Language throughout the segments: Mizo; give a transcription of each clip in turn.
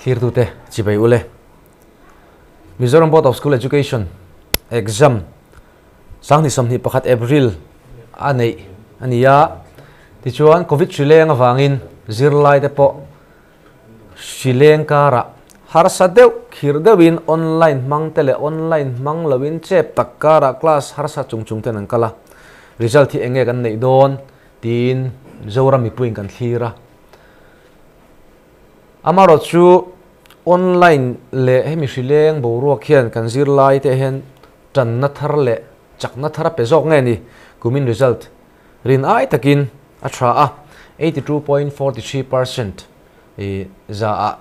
Thlirtute chibai ule. Mizoram Board of School Education exam Sanghnih 21 April a neih a ni a. Tichuan Covid hri leng avangin zirlaite pawh hri leng karah harsa deuh khirh deuhin online hmang te leh online hmang loin chep tak karah class harsa chung chung ten an kal a. Result hi eng nge kan neih dawn tiin Mizoram mipuiin kan thlir a. Amaherawhchu online leh hemi hri leng boruak hian kan zirlai te hian tanna thar leh chakna thar a pe zawk nge ni? Kumin result rin ai takin a tha a, 82.43% i za ah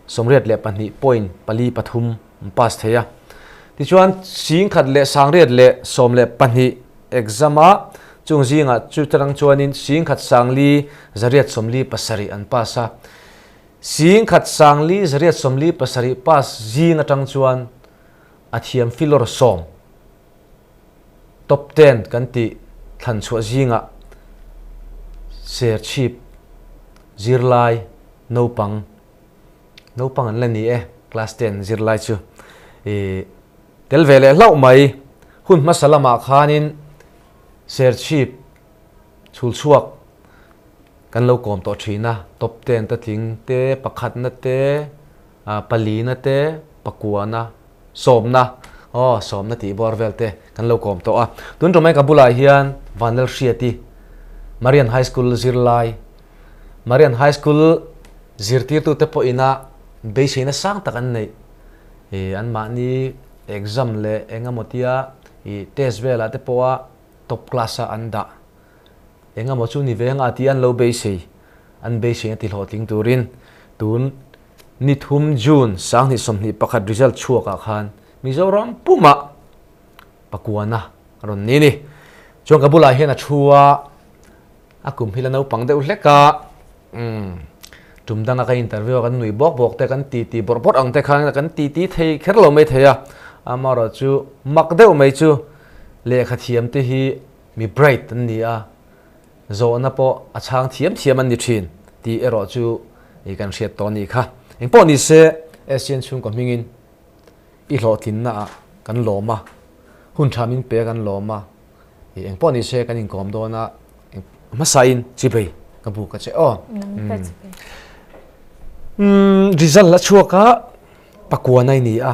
82.43 an pass thei a. Tichuan 11,612 exam a, chung zingah chu tarang chuanin 1,587 an pass a. 1,587 pass zing atang chuan a thiam filawr sawm, top ten kan tih thlan chhuah zingah Serchhip zirlai naupang, naupang an la ni e, class ten zirlai chu ih tel ve leh hlauh mai. Hun hmasa lamah khanin Serchhip chhul chhuak kan lo kawm tawh thin a, top ten ta tling te, pakhatna te, Palina te, Pakuana, Sawmna, aw Sawmna tih bawr vel te kan lo kawm tawh a. Tun ṭawmai ka bulah hian Vanlalhriati, Marian High School zirlai, Marian High School zirtirtute pawhina beiseina sang tak an neih. Ih anmahni exam leh eng emaw tia ih test velah te pawha top class a an dah. Eng emaw chu ni ve anga tih an lo beisei, an beiseina tihlawhtling turin tun Ni thum June 2021 result chhuakah khan Mizoram pumah pakuana a rawn ni a ni. Chuan ka bulah hian a thu a, a kum hi la naupang deuh hlek a, umm tum danga ka interview a kan nui bawk bawk te kan ti ti bawrh bawrh ang te khan kan ti ti thei kher lo mai thei a, amaherawhchu mak deuh mai chu lehkha thiam te hi mi bright an ni a, Zawhna pawh a chhang thiam thiam an ni thin tih erawh chu i kan hriat tawh a nih kha. Engpawh ni se ASEAN chhungkaw hmingin i hlawhtlinna ah kan lawm a, hun tha min pe a kan lawm a, i engpawh ni se kan inkawm dawn a, hmasain chibei ka buk a che aw. Umm result a chhuak a, pakuana i ni a.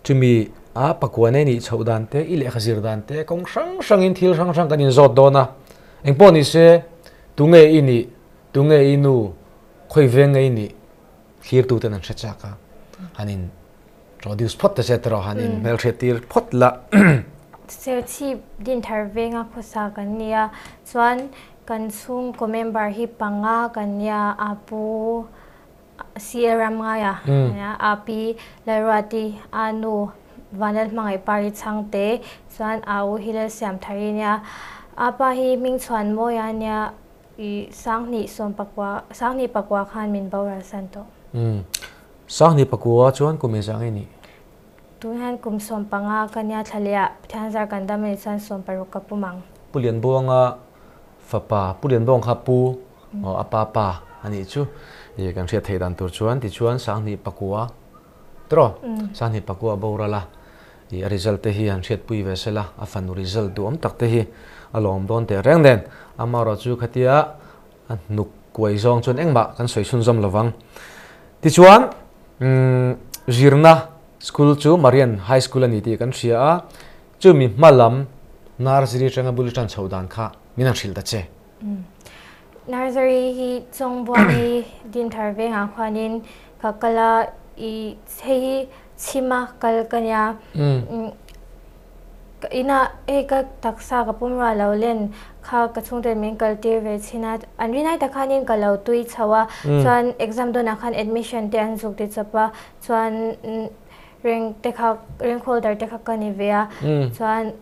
Chumi a pakua nei nih chhoh dan te, i lehkha zir dan te kawng hrang hrangin thil hrang hrang kan inzawt dawn a. Engpawh ni se, tunge i nih, tunge i nu, khawi veng nge i nih thlirtu ten an hre chak a. Han in introduce phawt ta che tawh, han in hmelhriat tir phawt la. Serchhip Dinthar venga khawsa kan ni a, chuan kan chhungkaw member hi panga kan nia, a pu, CA Ramngaia, a pi Lalruati, a nu Vanlal Hmangaih Pari Chhangte chuan a u hi Lalsiamthari nia. A pa hi Hmingchhuan Mawia nia i Sanghnih sawm pakua, Sanghnih pakua khan min boral san tawh. Sanghnih pakua chuan kum engzah nge nih? Tun hian kum 15 ka nia thla leh ah Pathian zar kan dam anih chuan 60 ka pum ang. Pu Lianbuanga fapa, Pu Lianbuang kha pu Aw a pa pa a nih chu i kan hriat theih dan tur chuan tichuan Sanghnih pakua tawh Sanghnih pakua a boral a i a result te hi han hriatpui ve sela a fanu result duhawm tak te hi a lawm dawn teh reng nen amaherawh chu khatia a hnuk kuai zawng chuan engmah kan sawi chhunzawm lovang tichuan umm zirna school chu Marian High School a ni tih kan hria a chumi hma lam nursery atanga bul tan chhoh dan kha min han hrilh ta che. Nursery hi Chawngbuani Dinthar vengah khuanin ka kal a, i hei hi chhima kal ka nia. Ka inah hei ka taksa ka pum ruah lo len kha ka chhungten min kal tir ve thin a, an rinai tak khanin ka lo tui chho a, chuan exam dawnah khan admission te an zuk ti chawp a, chuan rank te kha rank holder te kha ka ni ve a, chuan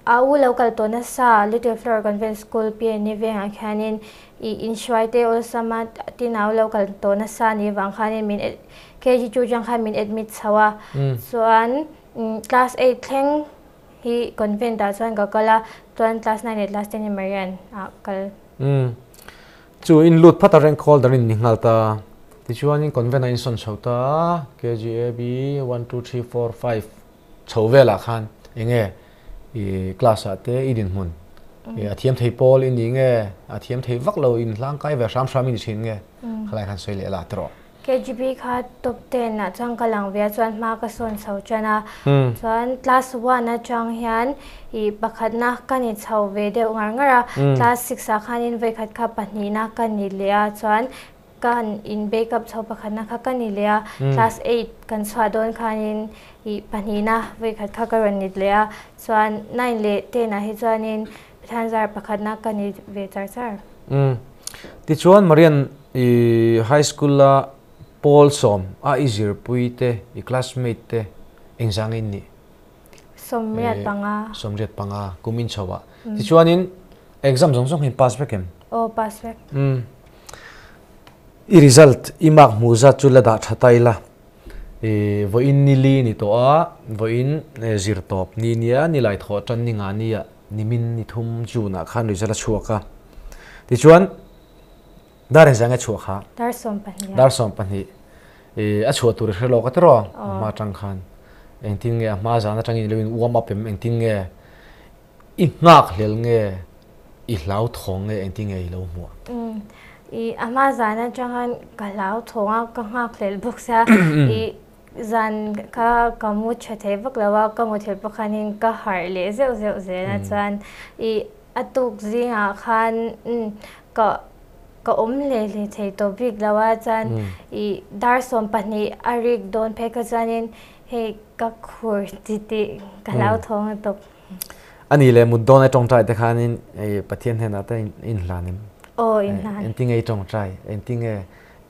A u lo kal tawh nasa, Little Flower Convent School PNE vengah khianin i inhruai te awlsam a, tin a u lo kal tawh nasa nih vang khanin min KG two atang khan min admit chho a, chuan class eight thleng hi convent ah chuan ka kal a, chuan class nine leh class ten hi Marian ah kal. Chu in lut phat a rank holder in ni nghal ta. Tichuanin convent ah in sawn chho ta a, KGAB one two three four five chho velah khan eng nge i class ah te i dinhmun a thiam thei pawl i ni nge a thiam thei vak lo in hlangkai ve hram hram i ni thin nge khalai khan sawi leh la tawh. KGB kha top ten ah chuan ka lang ve a chuan hma ka sawn chho tan a chuan class one atang hian ih pakhatna ka ni chho ve deuh ngar ngar a class six ah khanin vawikhat kha pahnihna ka ni leh a chuan Ka han in break up chho pakhatna kha ka ni leh a, class eight kan chhuah dawn khanin ih pahnihna vawikhat kha ka rawn nit leh a, chuan nine leh ten ah hi chuanin Pathian zar pakhatna ka ni ve char char. Umm. Tichuan Marian i high school a pawl sawm a i zirpui te i classmate te engzah nge in nih? 75. 75 kum in chho ah. Tichuanin exam zawng zawng hi in pass vek em? Aw pass vek. Umm. I result i mark hmuh zat chu la dah tha ta ila. I vawiin ni li ni tawh a, vawiin zir tawp ni nia ni lai thawh tan ni nga nia nimin ni thum June ah khan result a chhuak a. Tichuan dar engzah nge chhuah kha? Dar 12 ah. Dar 12 I a chhuah tur i hre lawk a tiraw? A hma atang khan engtin nge a hma zan atangin i lo in warm up em engtin nge I nghak hlel nge i hlau thawng nge engtin nge i lo hmuh? Umm i a hma zan atang khan ka hlau thawng a ka nghak hlel bawk sia i zan kha ka mu tha thei vak lo a ka mu thei pawh khanin ka harh leh zeuh zeuh zel a chuan i a tuk zingah khan umm ka ka awm hle hle thei tawh bik lo a chuan i dar 12 a rik dawn phei kha chuanin hei ka khur titih ka hlau thawng a tawp. A ni leh mut dawn ai tawngtai te khanin Pathian hnenah te in hlan em? Aw in hlan. Engtin nge i tawngtai? Engtin nge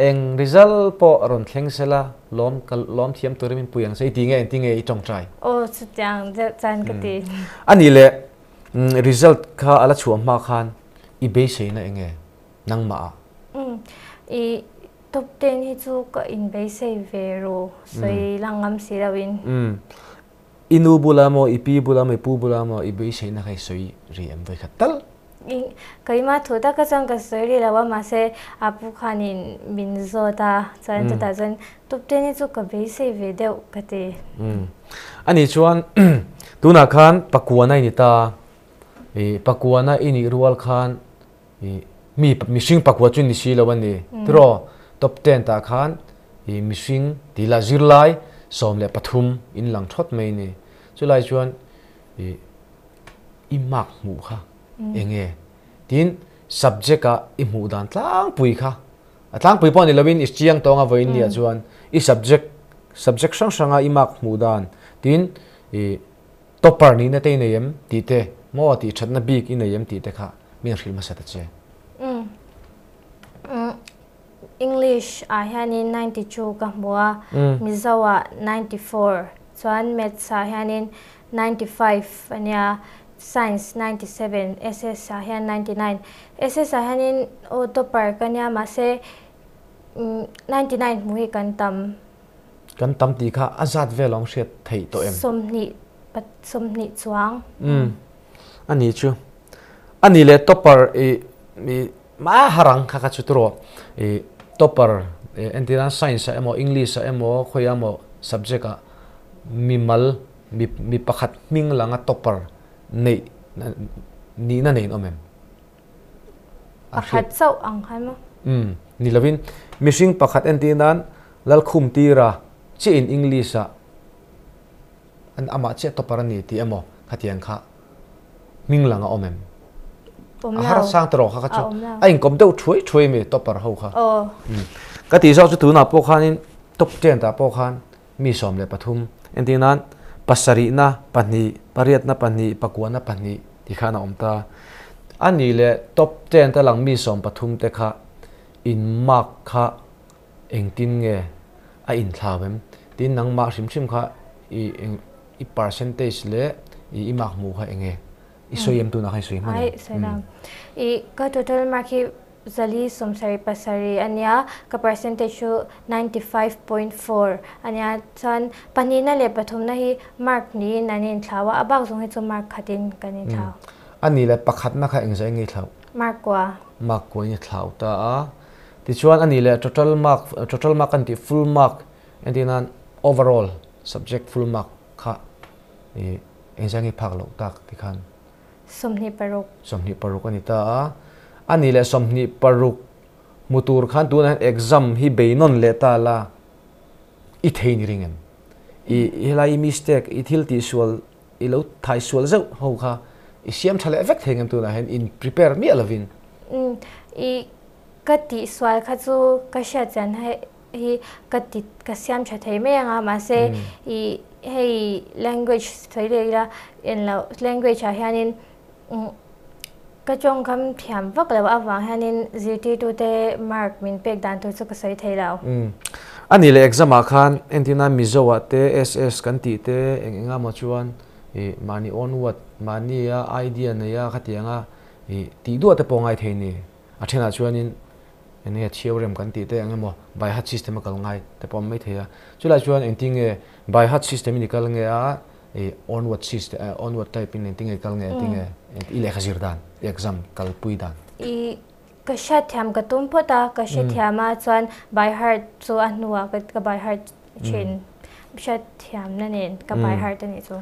eng result pawh rawn thleng sela lawm ka lawm thiam turin min pui ang se i ti nge engtin nge i tawngtai? Aw chutiang deuh chuan ka ti. A ni leh result kha a la chhuah hma khan i beiseina eng nge nangmah ah? I top ten hi chu ka inbeisei ve ru sawi lang ngam si lo in. I nu bula maw, i pi bula maw, i pu bula maw i beiseina kha i sawi ri em vawikhat tal? Keimah thu taka chuan ka sawi ri lo a, mahse a pu khanin min zawt a, chuan chutah chuan tupte ni chu ka beisei ve deuh ka ti. Ani chuan tunah khan pakuana i ni ta, i pakuana i nih rual khan i mi mihring pakua chu ni si lo a ni tiraw? Top ten tah khan i mihring tih lah zirlai 13 in lang thawt mai a ni. Chulai chuan i i mark hmuh kha eng nge? Tin subject ah i hmuh dan tlangpui kha a tlangpui pawh ni lovin i chiang tawng a vawiin nia chuan i subject subject hrang hranga i mark hmuh dan tin i Topper nihna te i nei em tih te, maw tih thatna bik i nei em tih te kha min hrilh hmasa ta che. Umm. English ah hianin 92 ka hmu a, Mizo ah 94, chuan Maths ah hianin 95 a nia, Science 97, SS ah hian 99. SS ah hianin aw topper ka nia mahse 99 hmu hi kan tam. Kan tam tih kha a zat vel awm hriat theih tawh em? 20 20 chuang. Umm a ni chu. A ni leh topper i i ma harang kha kha chu turaw i topper entir nan science ah emaw english ah emaw khawi ah emaw subject ah mimal mi mi pakhat hming langa topper neih nihna nei an awm em? Pakhat chauh ang khan maw? Umm, ni lovin mihring pakhat entir nan Lalkhum tira chiah in English ah an amah chiah topper a ni tih emaw khatiang kha hming lang a awm em? Awm lo. A har sang tawh kha kha chu A awm lo. a inkawp deuh thuai thuai mi topper ho kha. Aw. Umm, ka tih zawk chu tunah pawh khanin top ten tah pawh khan mi 13 entir nan pasarihna pahnih, pariatna pahnih, pakuana pahnih tih khan a awm ta. A nih leh top ten te lang mi 13 te kha in mark kha engtin nge a inthlau em? Tin nangmah hrim hrim kha i eng i percentage leh i i mark hmuh kha eng nge? I sawi em tunah khan i sawi hman em? Ai sawi lo. I ka total mark hi 477 a nia, ka percentage chu 95.4 a nia. Chuan pahnihna leh pathumna hi mark niin an inthlau a, a bak zawng hi chu mark khatin kan inthlau. A nih leh pakhatna kha engzah eng nge i thlauh? Mark kua. Mark kua in i thlau ta a. Tichuan a nih leh total mark, total mark kan tih full mark entir nan overall subject full mark kha ih engzah nge phak loh tak tikhan. 26. 26 a ni ta a. A nih leh 26 hmu tur khan tunah hian exam hi beinawn leh ta la i thei ni ring em? I helai i mistake i thil tihsual i lo thai sual zeuh ho kha i siam tha leh vek thei ngem tunah hian in prepare miah lovin. Umm i ka tihsual kha chu ka hriat chian hi ka ti ka siam tha thei mai ang a mahse i hei language sawi leh ila en loh language ah hianin umm ka tawngkam thiam vak lo avang hianin zirtirtute mark min pek dan tur chu ka sawi thei lo. Umm a nih leh exam ah khan entirna Mizo ah te SS kan tih te eng eng emaw chuan ih mahni own word mahni a idea nei a khatiang a ih tih duah te pawh a ngai thei ni. A thenah chuanin eng nge theorem kan tih te eng emaw by heart system a kal ngai te pawh a awm maithei a. Chulai chuan engtin nge by heart system in i kal nge a ih onward system onward type in engtin nge i kal nge engtin nge i lehkha zir dan i exam kalpui dan. I ka hriatthiam ka tum phawt a, ka hrethiam a chuan by heart chu a hnuah ka by heart thin hriatthiamna nen ka by heart a nih chu.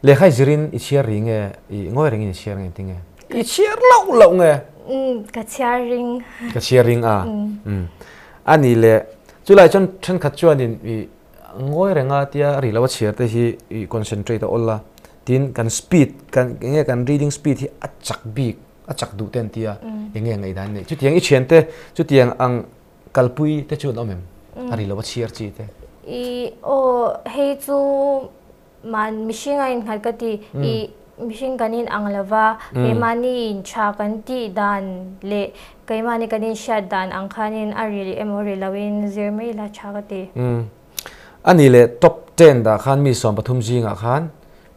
Lehkha i zirin i chhiar ri nge i ngawi rengin i chhiar nge engtin nge? I chhiar loh loh nge? Umm ka chhiar ring. Ka chhiar ring a. Umm a ni le chulai chuan thenkhat chuanin i ngawi renga tia ri lo a chhiar te hi i concentrate a awl a tin kan speed kan eng nge kan reading speed hi a chak bik a chak duh te an tia eng nge ngaihdan nei chutiang i thian te chutiang ang kalpui te chu an awm em a ri lo a chhiar chi te. I aw hei chu Man mihring a innghat ka ti. I mihring kan in ang lo va, keimahni in tha kan tih dan leh keimahni kan in hriat dan ang khanin a ri emaw ri loin zir mai ila tha ka ti. A nih leh top ten dah khan mi 13 zingah khan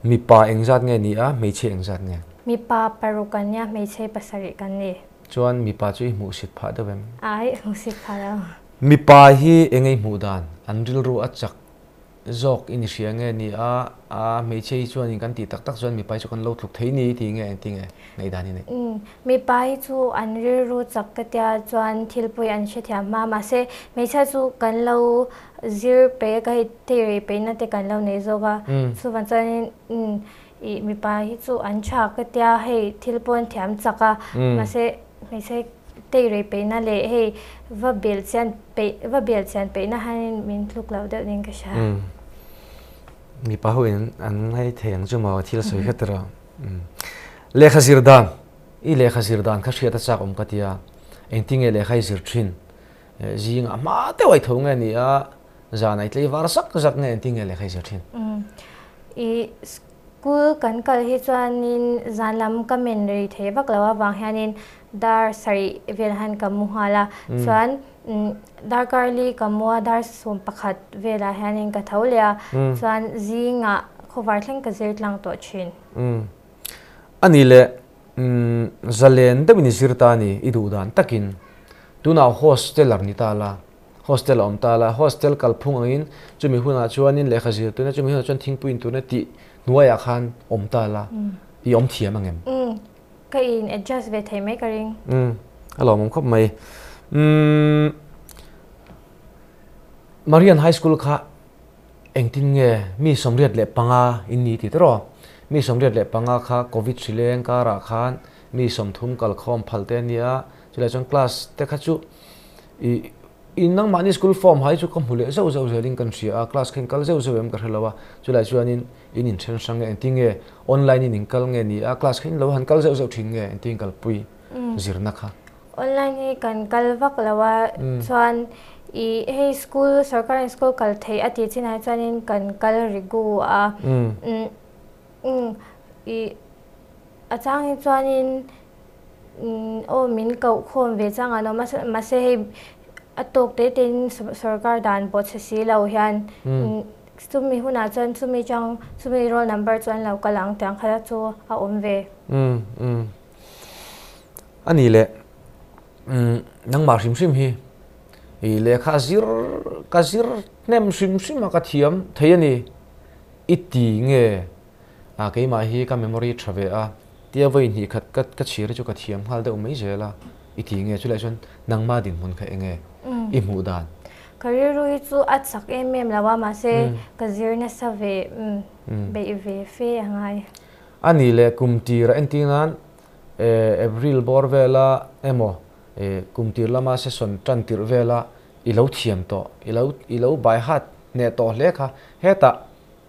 mipa engzat nge ni a, hmeichhe engzat nge? Mipa paruk kan nia, hmeichhe pasarih kan ni. Chuan mipa chu i hmuhsit phah deuh em? Ai, hmuhsit phah lo. Mipa hi eng nge i hmuh dan? An rilru a chak Zawk i ni hria nge ni a, a hmeichhia hi chuanin kan tih tak tak chuan mipa hi chu kan lo tluk thei ni tih nge engti nge ngaihdan hi nei? Umm, mipa hi chu an rilru chak ka tia chuan thil pawi an hrethiam hma mahse hmeichhia chu kan lo zir peih a ka hei theirei peihna te kan lo nei zawk a, chuvang chuanin umm ih mipa hi chu an tha ka tia hei thil pawh an thiam chak a mahse hmeichhia Teirei peihna leh hei va bel chian peih va bel chian peihna hianin min tluk loh deuh niin ka hria. Umm. Mipa ho in an ngai thei ang chu maw thil sawi kha tiraw. Umm. Lehkha zir dan, i lehkha zir dan kha hriat a chak awm ka tia. Engtinge lehkha i zir thin? Zingah hma deuh a i tho nge ni a, zan a i tlei var zak zak nge engtinge lehkha i zir thin? Umm. I School kan kal hi chuanin zan lam ka men rei thei vak lo avang hianin dar sarih vel han ka mu nghal a, chuan darkar li ka mu a, dar 11 velah hianin ka tho leh a, chuan zingah khawvar thleng ka zir tlang tawh thin. A nih leh zalen deuhin i zir ta a ni, i duh dan takin tunah hosteler ni ta la, Hostel a awm ta la, hostel kalphung angin chumi hunah chuanin lehkha zir tuna, chumi hunah chuan thingpui in tuna tih hnuaiah khan awm ta la, i awm thiam ang em? Umm, ka in adjust ve thei mai ka ring. Umm, a lawmawm khawp mai. Umm, Marian High School kha engtin nge mi 85 in ni tih tawh? Mi 85 kha Covid hri leng karah khan mi 30 kalkhawm phal te a nia, chulai chuan class te kha chu I i nangmahni school form hai chu ka hmu leh zeuh zeuh zelin kan hria a, class kha in kal zeuh zeuh em ka hre lo a, chulai chuanin in inthen hrang nge engtin nge online in in kal nge ni a, class kha in lo han kal zeuh zeuh thin nge engtin in kalpui zirna kha. Online hi kan kal vak lo a, chuan i hei school sorkarin school kal theih a tih chinah chuanin kan kal rigu a, i a chang hi chuanin Aw min koh khawm ve chang an awm a, mahse hei a tawk te tein sorkar dan pawh chhe si lo hian chumi hunah chuan chumi chang chumi roll number chu an lo kal ang tiang kha chu a awm ve. A ni le, nangmah hrim hrim hi i lehkha zir ka zir hnem hrim hrim a ka thiam thei a ni i ti nge a keimah hi ka memory tha ve a. Tia vawi hnih khat ka ka chhir hi chu ka thiam nghal deuh mai zel a. i ti nge chulai chuan nangma dinhmun kha enge i hmuh dan? Ka rilru hi chu a chak em em lo a, mahse ka zir nasa ve, beih ve fe a ngai. A nih leh kum tir a entir nan April bawr vela emaw kum tir lama session tan tirh vela i lo thiam tawh, i lo i lo by heart hneh tawh hle kha hetah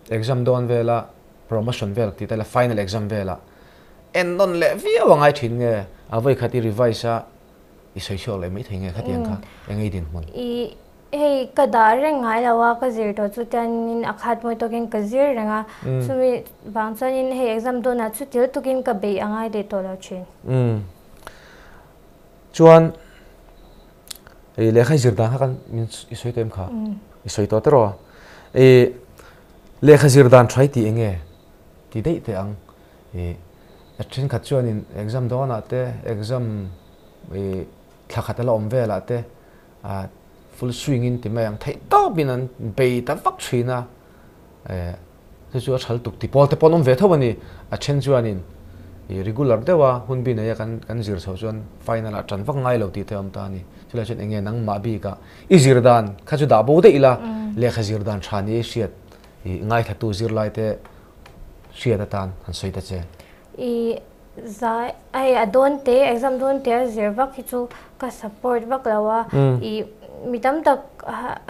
exam dawn vela promotion vel tih te la final exam vela en nawn leh viau a ngai thin nge a vawi khat i revise a i sawi chhuak leh mai thei nge khatiang kha eng ei dinhmun. I hei ka dah reng ngai lo a ka zir tawh chu tianin a khat mawi tawkin ka zir reng a chumi vang chuanin hei exam dawnah chu til tukin ka beih a ngai leh tawh lo thin. Umm chuan i lehkha i zir dan kha kan min i sawi tawh em kha i sawi tawh tawh i lehkha zir dan tha i tih eng nge ti daih teh ang i a thenkhat chuanin exam dawnah te exam i thla khat a la awm velah te ah full swing in ti mai ang theih tawpin an bei ta vak thin a eh Chu chu a thal tuk ti pawl te pawh an awm ve tho a ni. A then chuanin i regular deuh a hun bi neia kan kan zir chhoh chuan final ah tan vak ngai lo tih te a awm ta a ni. Chulai chuan eng nge nangmah bikah i zir dan kha chu dah bo daih ila lehkha zir dan tha ni hriat i ngaithlatu zirlai te hriat atan han sawi ta che. I zai hei a dawn te exam dawn te a zir vak hi chu ka support vak lo a i mi tam tak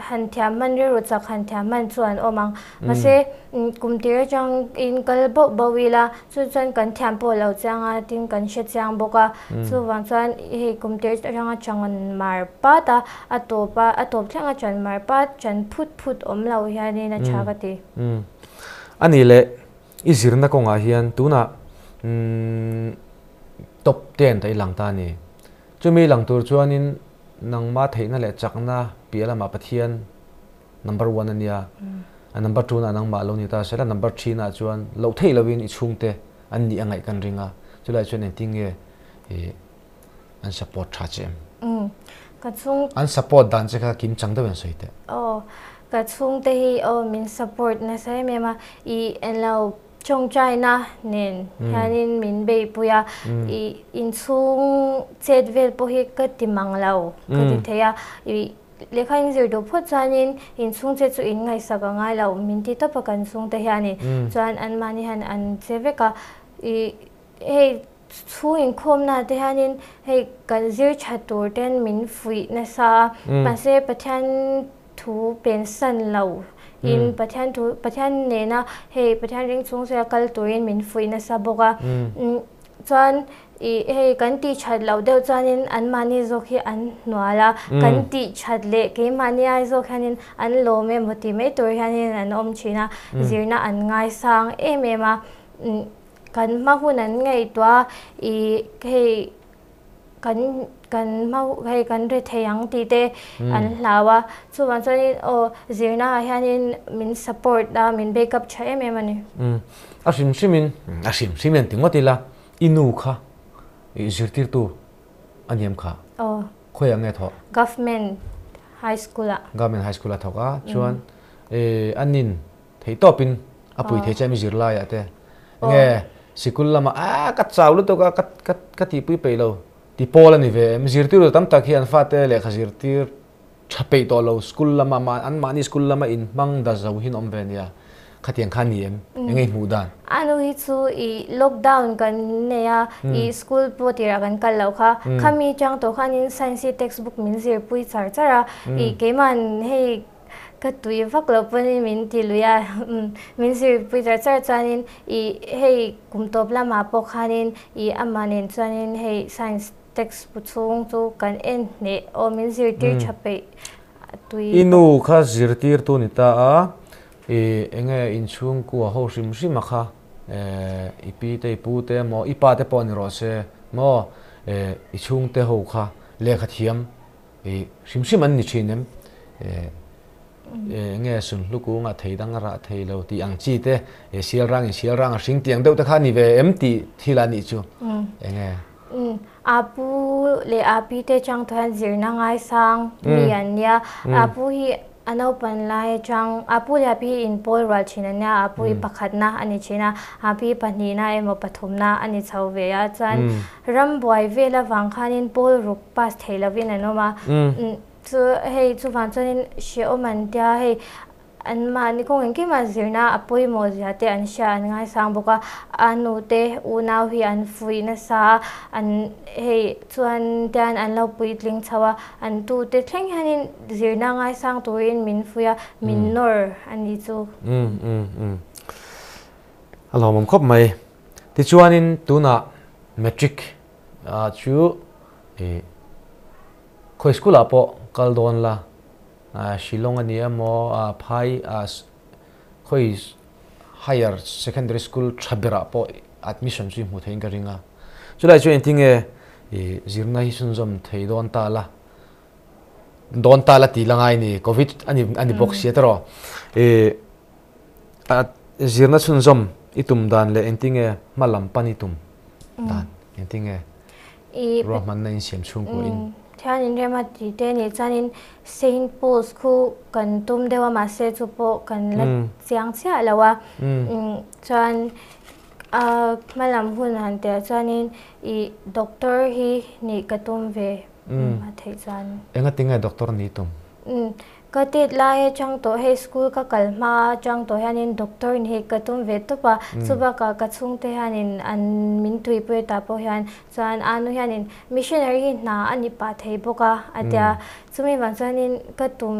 han thiam hman rilru chak han thiam hman chu an awm ang mahse kum tir atang in kal bauh bauh ila chu chuan kan thiam pawh lo chiang a tin kan hre chiang bawk a chuvang chuan hei kum tir atanga changan mar pat a a tawp a a tawp thleng a chan mar pat chan phut phut awm lo hianin a tha ka ti. A nih leh I zirna kawngah hian tunah top ten ta i lang ta a ni. Chumi lang tur chuanin nangma theihna leh chakna piah lamah Pathian number one a nia. A number two na nangmah lo ni ta sela number three na chuan loh theih lovin i chhungte an nih a ngaih kan ring a. Chulai chuan engtin nge an support tha che em? Ka chhung An support dan che kha kim chang deuh in sawi teh. Aw, ka chhungte hi aw min support nasa em em a, i enlo tawngtaina nen hianin min beihpui a, i inchhung chet vel pawh hi ka ti mang lo ka ti thei a, i lehkha in zir duh phawt chuanin inchhung chet chu in ngaihsak a ngai lo min ti tawp a kan chhungte hianin chuan anmahni hian an che vek a, i hei Chhung inkhawmna te hianin hei kan zir tha tur ten min fuih nasa a, mahse Pathian thu pensan lo in Pathian thu Pathian nena hei Pathian ring chung zawia kal turin min fuih nasa bawk a. Chuan ih hei kan tih that loh deuh chuanin anmahni zawk hi an hnual a, kan tih that leh keimahni ai zawk hianin an lawm emaw tih mai tur hianin an awm thin a, zirna an ngaisang em em a. Kan hma hun an ngaihtuah a, ih hei kan kan hma hei kan ri thei ang tih te an hlau a, chuvang chuanin aw zirna ah hianin min support a, min back up tha em em a ni. Umm a hrim hrimin a hrim hrimin an ti ngawt ila i nu kha ih zirtirtu a ni em kha? Aw. Khawiah nge thawh? Government High School ah. Government High School ah thawk a, chuan ih a nin Theih tawpin a pui thei che mi zirlaiah te nge sikul lama a ka chau lutuk a ka ka ka tihpui peih lo ti pawl a ni ve em zirtirtu tam tak hi an fate lehkha zirtir tha peih tawh lo school lama mah an mahni school lama inhmang da zo hi an awm ve nia khatiang kha a ni em eng nge i hmuh dan. A nu hi chu i lockdown kan nei a i school pawh tirah kan kal loh kha khami chang tawh khanin science hi textbook min zirpui char char a i keiman hei Ka tui vak loh pawhin min ti lui a, min zirpui char char chuanin ih hei kum tawp lamah pawh khanin ih amah nen chuanin hei science text bu chhung chu kan en hneh aw min zirtir tha peih a tui. I nu kha zirtirtu ni ta a, ih enge inchhungkua ho hrim hrim a kha i pi te i pu te emaw i pa te pawh ni rawh se maw i chhungte ho kha lehkha thiam I hrim hrim an ni thin em? Enge sunhlu kungah thei dang a rah thei lo tih ang chi te, sial rangin sial rang a hring tih ang deuh te kha a ni ve em tih thil a nih chu. Enge? A pu leh a pi te chang tawh hian zirna ngaisang mi an nia. A pu hi. A naupan lai atang a pu leh a pi inpawl rual thin a nia, a pu hi pakhatna a ni thin a, a pi pahnihna emaw pathumna a ni chho ve a, chuan rambuai vel avang khanin pawl ruk pass thei lovin an awm a, chu hei chuvang chuanin hrehawm an tia hei An mahni kawng engkimah zirna a pawimawh zia te an hria an ngaisang bawk a, a nu te unau hi an fuih nasa a, an hei chuan tian an lo puitling chho a, an tu te thleng hianin zirna ngaisang turin min fuih a, min nawr a ni chu. Umm umm umm. A lawmawm khawp mai. Tichuanin tunah matric chu ih khawi school ah pawh kal dawn la Shillong a ni emaw phai khawi higher secondary school tha berah pawh admission chu i hmuh theiin ka ring a. Chulai chuan engtinge i zirna hi chhunzawm thei dawn ta la, dawn ta la tih la ngai ni, covid a ni a ni bawk sia tawh. I zirna chhunzawm i tum dan leh engtinge hma lam pan i tum dan engtinge ruahmanna insiam chhungkuahin. Thian inrema tih te nih chuanin Saint Paul's khu kan tum deuh a mahse chu pawh kan la chiang chiah lo a. Chuan a hma lam hun han tih ah chuanin ih doctor hi nih ka tum ve a theih chuan. Engatinge doctor nih tum? Ka tit lai atang tawh hei school ka kal hma atang tawh hianin doctor in hei ka tum ve tawp a, chu bakah ka chhungte hianin an min tuipui ta pawh hian chuan anu hianin missionary hi hna a ni pah thei bawk a a tia, chumi vang chuanin ka tum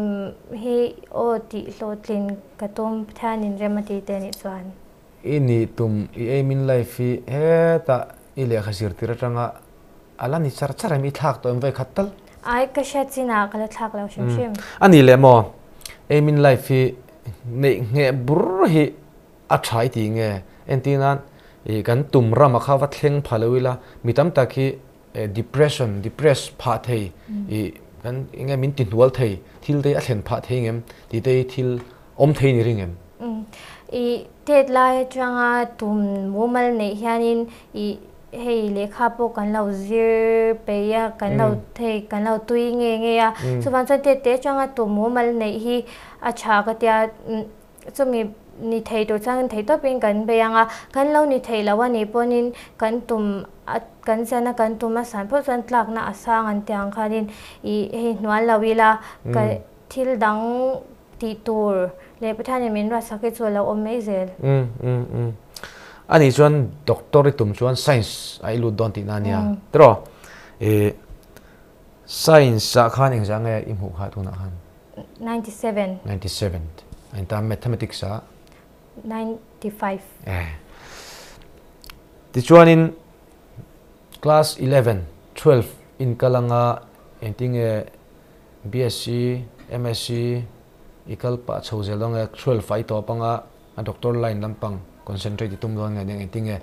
hi aw tih hlawhtlin ka tum Pathianin rem a ti te nih chuan. I nih tum i aim in life hi hetah i lehkha zirtir atanga A la ni char char em i thlak tawh em vawi khat tal? Ai ka hriat chin ah ka la thlak lo hrim hrim. A ni leh maw? Aim in life hi neih ngheh bur hi a tha i ti nge? Entir nan i kan tum ram a kha va thleng pha lo ila mi tam tak hi depression, depress phah thei i kan enge min ti hnual thei thil te hi a thlen phah thei ngem tih te hi thil awm thei ni ring em? I tet lai atanga tum mumal neih hianin i Hei lehkha pawh kan lo zir peih a, kan lo hei kan lo tui nge nge a. Chuvang chuan tete atanga tum mumal neih hi a tha ka tia, chumi ni thei tur chuan thei tawpin kan bei ang a, kan lo ni thei lo a nih pawhin kan tum a kan ziahna kan tum a san phawt chuan tlakna a sang an tih ang khanin ih hei hnual lo ila ka thil dang Tih tur leh Pathianin min ruatsak hi chu a lo awm mai zel. Umm umm umm. Ani chuan doctor i tum chuan science a i lut dawn tihna ania. Tiraw? Ih science ah khan engzah nge i hmuh kha tunah khan? 97. 97. A intan mathematics ah? 95. Eh. Tichuanin class 11, 12 in kal anga engtinge BSc, MSc i kal pah chho zel dawn nge, 12 ah i tawp anga a doctor line lampang concentrate i tum dawn nge eng engtin nge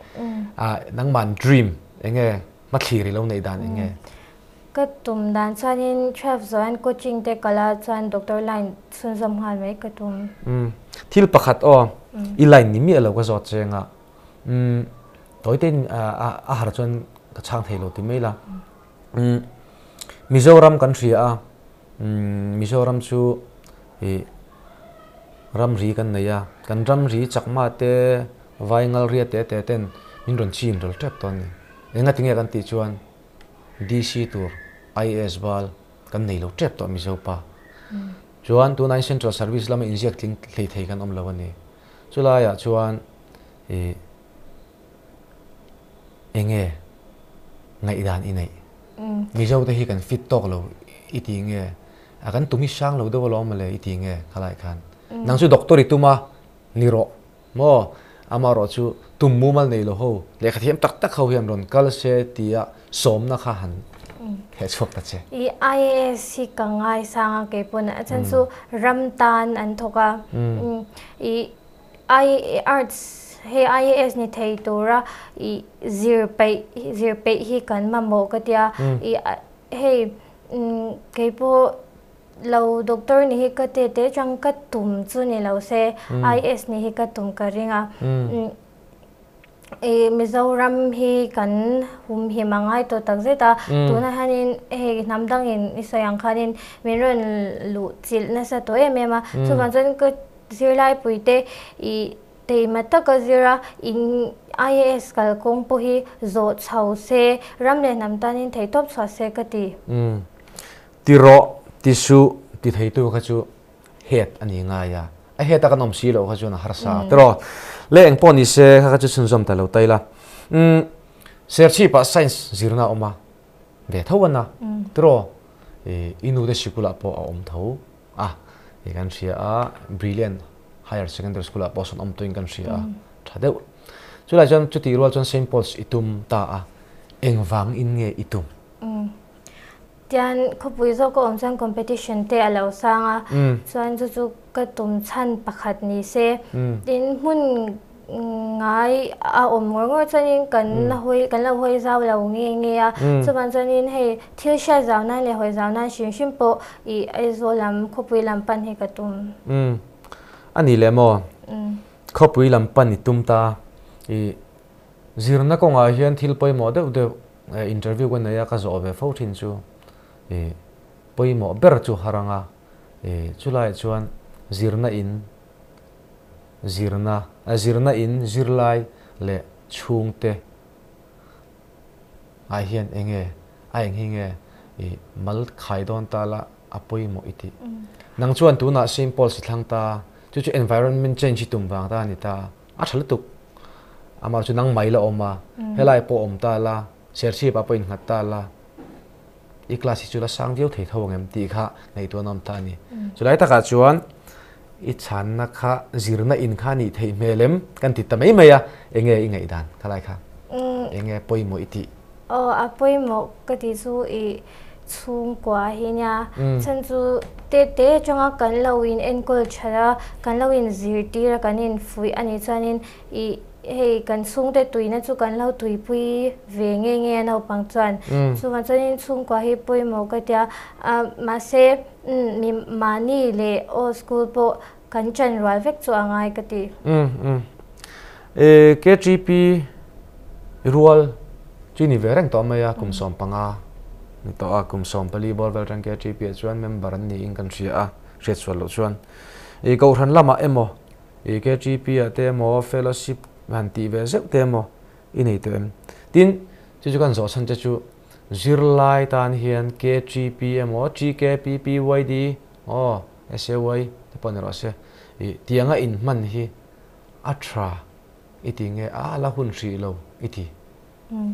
ah nangman dream eng nge hmathlir i lo neih dan eng nge? Ka tum dan chuanin 12 zawh hian coaching te kal a chuan doctor line chhunzawm nghal mai ka tum. Umm thil pakhat aw i line ni miah lo ka zawt che anga umm tawite in a har chuan ka chhang thei lo ti mai la. Mizoram kan hria a, Mizoram chu ih ramri kan nei a, kan ramri chakma te vai ngalria te te ten min rawn chin ral tep tawh a ni. Engati nge kan tih chuan DC tur IAS bal kan nei lo tep tawh Mizo pa. Chuan tunah hian Central Service lama inziak tling hlei thei kan awm lo a ni. Chulaiah chuan ih. Enge ngaihdan i neih? Mizo te hi kan fit tawk lo i ti nge? A kan tum hi hrang lo deuh alawm mawle i ti nge khalai khan? Nang chu doctor i tum a ni rawh maw? Amaherawh chu tum mumal nei lo ho lehkha thiam tak tak ho hian rawn kal se tia sawmna kha han heh chhuak ta che. I IAS hi ka ngaisang a keipawn a chhan chu ram tan an thawk a i I Arts hei IAS ni thei tura i zir peih zir peih hi kan mamawh ka tia i hei keipawh lo doctor ni hi ka te te chang ka tum chu ni lo se IAS ni hi ka tum ka ring a. I Mizoram hi kan humhim a ngai tawh tak zet a, tunah hianin hei hnam dangin i sawi ang khanin min rawn luh chilh nasa tawh em em a, chuvang chuan ka zirlaipuite i teima taka zir a, in IAS kalkawng pawh hi zawh chho se, ram leh hnam tanin theihtawp chhuah se ka ti. Ti rawh, ti suh, ti theitu kha chu head a ni ngai a, a head a kan awm si loh kha chuan a harsa a tiraw. Le eng pawh ni se kha kha chu chhunzawm ta lo ta ila. Umm Serchhip ah science zirna a awm a, ve tho a na tiraw. I i nu te sikul ah pawh a awm tho a, i kan hria a, Brilliant Higher Secondary School ah pawh sawn awm tawhin kan hria a, tha deuh. Chulai chuan chutih rual chuan Saint Paul's i tum ta a, engvang in nge i tum? Tian khawpui zawk a awm chuan competition te a lo sang a, chuan chu chu ka tum chhan pakhat ni se. Tin hmun ngai a awm ngawr ngawr chuanin kan hawi kan lo hawi zau lo nge nge a, chuvang chuanin hei thil hriat zau nan leh hawi zau nan hrim hrim pawh ih Aizawl lam khawpui lam pan hi ka tum. A ni leh maw? Khawpui lam pan i tum ta ih Zirna kawngah hian thil pawimawh deuh deuh interview ka nei a, ka zawh ve fo thin chu ih pawimawh ber chu har ang a, ih chulaiah chuan zirna in zirna zirna in zirlai leh chhungte ah hian eng nge a eng hi nge ih mal khai dawn ta la a pawimawh i tih. Nang chuan tunah Saint Paul's i thlang ta, chu chu environment change i tum vang ta a ni ta. A tha lutuk. Amah chu nang mai la awm a, helai pawh awm ta la, Serchhip ah pawh innghat ta la, i class hi chu la sang viau thei tho ang em tih kha ngaihtuah an awm ta a ni. Chulai takah chuan i chhanna kha zirna in kha nih theih hmel em kan ti ta mai mai a, enge i ngaihdan khalai kha? Enge pawimawh i tih? Aw, a pawimawh ka tih chu i chhungkua hi nia. Chhan chu te te atanga kan lo in enkawl that a, kan lo in zirtir a, kan in fuih a nih chuanin ih hei kan chhungte tuina chu kan lo tuipui ve nge nge a naupang chuan. Chuvang chuanin chhungkua hi pawimawh ka tia. Mahse mi mahni leh aw school pawh Kan ṭan rual vek chu a ngai ka ti. Umm umm. E KTP rual chu ni ve reng tawh mai a, kum 15 ni tawh a, kum 14 bawr vel reng KTP ah chuan member an niin kan hria a, hriat sual loh chuan. E Kohhran lamah emaw, e KTP ah te emaw, fellowship han tih ve zeuh te emaw i nei tawh em? Tin, chu chu kan zawh chhan che chu zirlai tan hian KTP emaw, TKP, PYD, Aw, SAY te pawh ni rawh se. Ih, tianga inhman hi a tha i ti nge a la hun hrih lo i ti? Umm,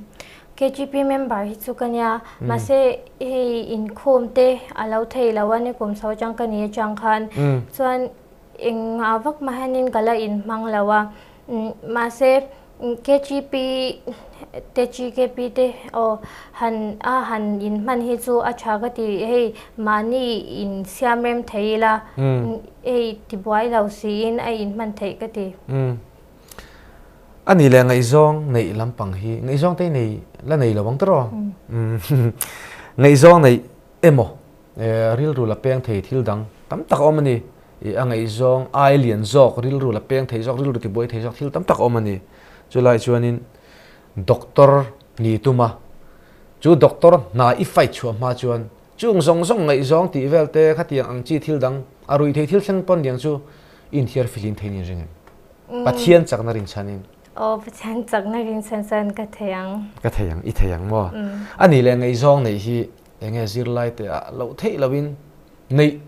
KGP member hi chu ka nia, mahse hei inkhawm te a lo thei lo a ni kum chho atang ka ni atang khan chuan engah vak mah hianin ka la inhmang lo a, mahse KGP te GKP te aw han a han in hman hi chu a tha ka ti hei mahni in siam rem thei ila hei tibuai lo siin a in hman theih ka ti. A ni leh ngaihzawng neih lampang hi ngaihzawng te nei la nei lo ang tawh ngaihzawng neih emaw rilru la peng thei thil dang tam tak a awm a ni. Ih a ngaihzawng ai lian zawk, rilru la peng thei zawk, rilru tibuai thei zawk thil tam tak a awm a ni. Chulai chuanin doctor ni tum a, chu doctor hna i fight chhuah hma chuan chung zawng zawng ngaihzawng tih vel te khatiang ang chi thil dang a rui thei thil thleng pawn liang chu i inthiar fihlim thei niin ring em? Pathian chakna rinchhanin. Aw Pathian chakna rinchhan chuan ka thei ang. Ka thei ang, i thei ang maw? A nih leh ngaihzawng neih hi enge zirlai te ah loh theih loin neih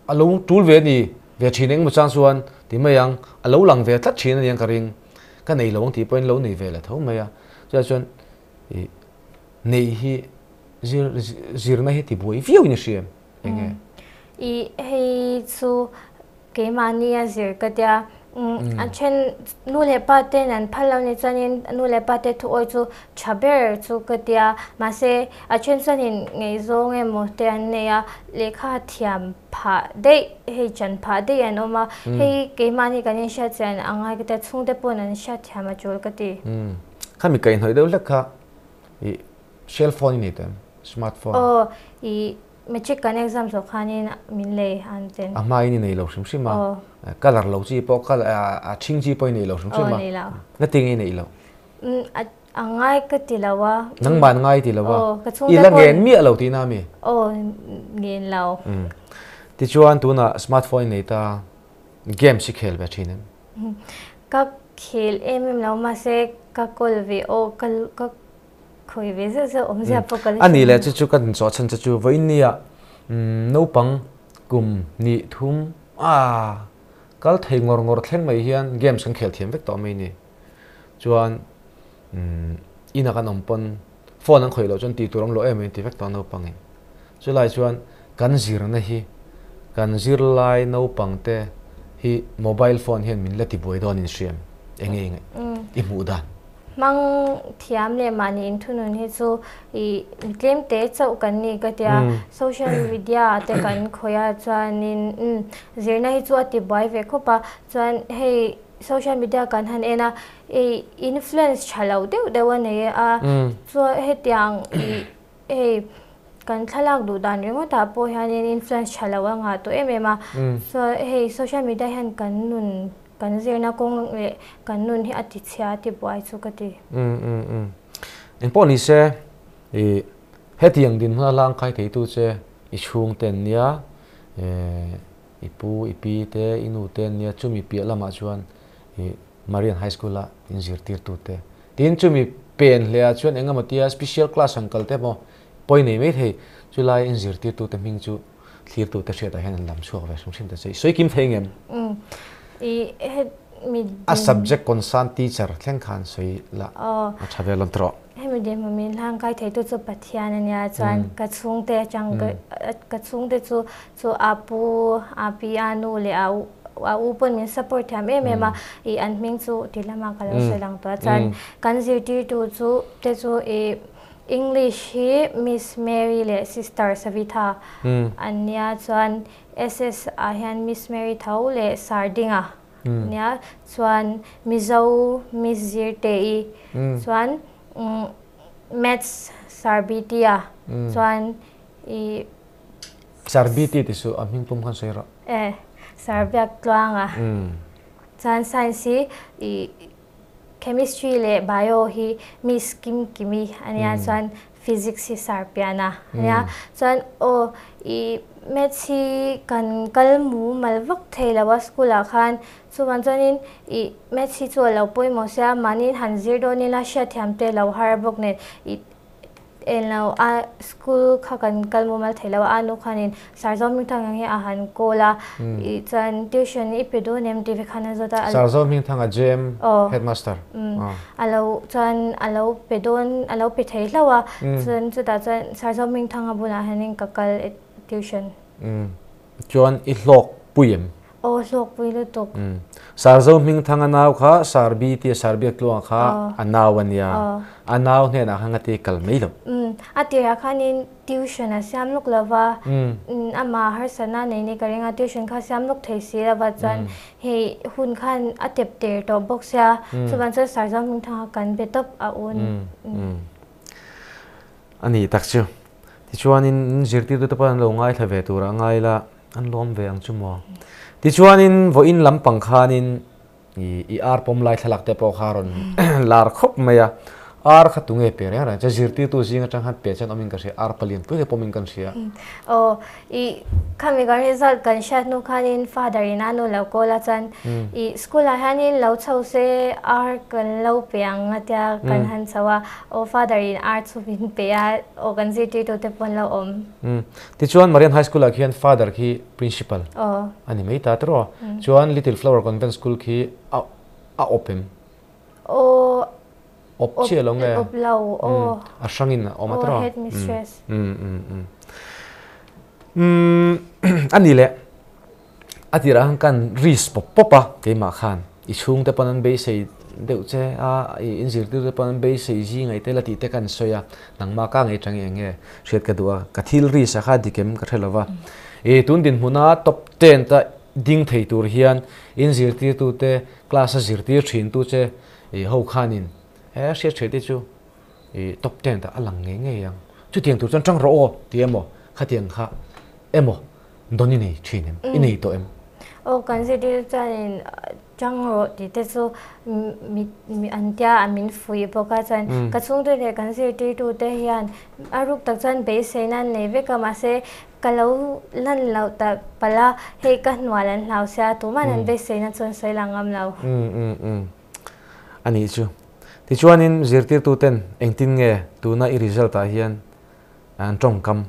A lo tul ve a ni, ve thin engemaw chang chuan ti mai ang, a lo lang ve tlat thin a ni ang ka ring, ka nei lo ang tih pawhin lo nei ve leh tho mai a, chutah chuan ih neih hi zir zirna hi tibuai viau in i hria em, eng nge? Ih hei chu keimahni a zir ka tia, a then nu leh pa ten an phal lo ni chuanin nu leh pa te thuawi chu tha ber chu ka tia, mahse a then chuanin ngaihzawng emaw te an nei a, lehkha thiam phah daih hei chan phah daih an awm a, hei keimahni kan inhriat chian a ngai ka tia, chhungte pawhin an hriat thiam a tul ka ti. Khami kaihhnawih deuh hlek kha ih cell phone i nei tawh em? Smartphone. Aw ih Matric kan exam zawh khanin min lei an ten. A hmain i nei lo hrim hrim a. Colour lo chi pawh a ṭhing chi pawh i nei lo hrim hrim a. Aw nei lo. Ngatinge i neih loh? A ngai ka ti lo a. Nangmah ngai ti lo a. I la ngen miah lo tihna a mi? Aw, ngen lo. Tichuan tunah smartphone i nei ta, games i khel ve thin em? Ka khel em em lo mahse ka kawl ve aw, ka ka khawi ve zeuh zeuh awmzia pawh ka la hre. A nih leh chu chu ka inchawh chhan che chu vawiinnia naupang kum hnih thum a kal thei ngawr ngawr thleng mai hian games kan khel thiam vek tawh mai ni. Chuan ina kan awm pawn phone an khawih loh chuan tih tur awm loh em em ti vek tawh naupangin. Chulai chuan kan zirna hi kan zirlai naupang te hi mobile phone hian min la tibuai dawn in hriam eng nge nge i hmuh dan. Hmang thiam leh mahni inthunun hi chu i tlem te chauh kan ni ka tia social media te kan khawih a chuanin zirna hi chu a tibuai ve khawp a chuan hei Social media kan han en a, i influence tha lo deuh deuh a nei a, chuan hetiang i hei kan thlalak duh dan ringawt ah pawh hianin influence tha lo a ngah tawh em em a, chuan hei social media hian kan nun kan zirna kawng leh kan nun hi a ti chhia a ti buai chu ka ti. Engpawh ni se i hetiang dinhmun a hlangkai theitu che i chhungte an nia, I pu, i pi te, i nu te an nia, chumi piah lamah chuan i Marian High School a inzirtirtu te. Tin, chumi pen hle ah chuan eng emaw tia special class han kal te pawh pawi nei mai thei. Chulai inzirtirtu te hming chu thlirtu te hriatah hian an lam chhuak ve hrim hrim ta che. I sawi kim thei ngem? Umm. I he mi A subject concern teacher thleng khan sawi la a tha vel awm tawh. Hemi dinhmun min hlang kai theitu chu Pathian a nia chuan ka chhungte atang ka chhungte chu chu a pu a pi a nu leh a u a u pawn min support thiam em em a ih an hming chu ti lama ka lo sawi lang tawh a chuan kan zirtirtu chu te chu ih English hi Miss Mary leh Sister Savitha an nia chuan SS ah hian Miss Mary tho leh Sir Dinga Nia chuan Mizo Miss Zirte-i chuan Maths Sir BT-a chuan i. Sir BT ti suh a hming pum khan sawi rawh. E, Sir Biaktluanga chuan Science hi i Chemistry leh Bio hi Miss Kimkimi a nia chuan Physics hi Sir Piana a nia chuan aw i Maths hi kan kal mumal vak thei lo a school ah khan chuvang chuanin i Maths hi chu a lo pawimawh sia mahni han zir dawn ila hriatthiam te lo har bawk nen i Eng lo a school kha kan kal mumal thei lo a, a nu khanin Sir Zohmingthanga hi a han call a, ih chuan tuition i pe dawn em tih ve khan a zawt a. Sir Zohmingthanga JM headmaster. A lo chuan a lo pe dawn a lo pe thei hlauh a, chuan chutah chuan Sir Zohmingthanga bulah hianin ka kal tuition. Chuan i hlawk pui em? Aw hlawk pui lutuk. Sir Zohmingthanga nau kha Sir B tia Sir Biaktluanga kha a nau a nia. A nau hnenah khan ngati kal mai lo. A tirah khanin tuition a siam lawk lo va, amah harsatna nei ni ka ring a, tuition kha siam lawk thei si lo va, chuan hei hun khan a tep ter tawh bawk sia, chuvang chuan Sir Zohmingthanga kan be tawp a un. A ni tak chu. Tichuanin zirtirtute pawh an lo ngaithla ve turah ngai ila an lawm ve ang chu maw. Tichuanin vawiin lampang khanin i ar pawm lai thlalak te pawh kha a rawn lar khawp mai a. Ar kha tunge pe reng reng che zirtirtu zing atang khan pe chuan awmin ka hria ar palian pui te pawmin kan hria. Aw i khami kan result kan hriat hnu khanin father in a nu lo call a chuan i school ah hianin lo chho se ar kan lo pe ang a tia kan han chho a aw father in ar chu min pe a aw kan zirtirtu te pawh an lo awm. Tichuan Marian High School ah khian father khi principal a ni mai ta tiraw chuan Little Flower Convent School khi a awp em? Aw Awp chiah lo nge? Awp lo, aw. A hrangin a awm a tiraw? Aw, headmistress. A ni leh, a tirah khan kan risk pawp pawp a, keimah khan i chhungte pawn an beisei deuh che a, i inzirtirte pawn an beisei zing aih te la tih te kan sawi a, nangmah ka ngei tang eng nge hriat ka duh a, ka thil risk a kha dik em ka hre lo va. I tun dinhmuna top ten ta ding thei tur hian inzirtirtute class a zirtir thintu che I ho khanin he hriat hriat te chu i top ten tah a lang ngei ngei ang. Chutiang tur chuan tang rawh aw ti emaw khatiang kha emaw dawn i nei thin em? I nei tawh em? Aw kan zirtir chuanin. Ṭang rawh tih te chu mi an tia a min fuih bawk a, chuan ka chhungte leh kan zirtirtute hian a ruk tak chuan beiseina an nei vek a, mahse ka lo lan loh ta palh a, hei ka hnual an hlau sia, tuman an beiseina chu an sawi lang ngam lo. A nih chu. Tichuanin zirtirtuten engtin nge tuna i result ah hian an tawngkam